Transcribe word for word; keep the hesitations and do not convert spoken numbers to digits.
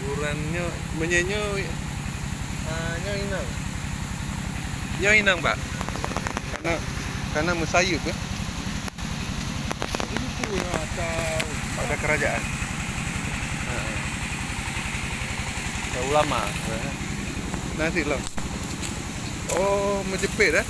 Uran nyoe, meunyoe nyoe, ah, nyoe inong. Nyoe inong, Pak. Karena, karena meusayeup, ya. Jadi itu yang ada. Ada kerajaan. Ha. Ada ulama. Nah, silom. Oh, meujepit, eh?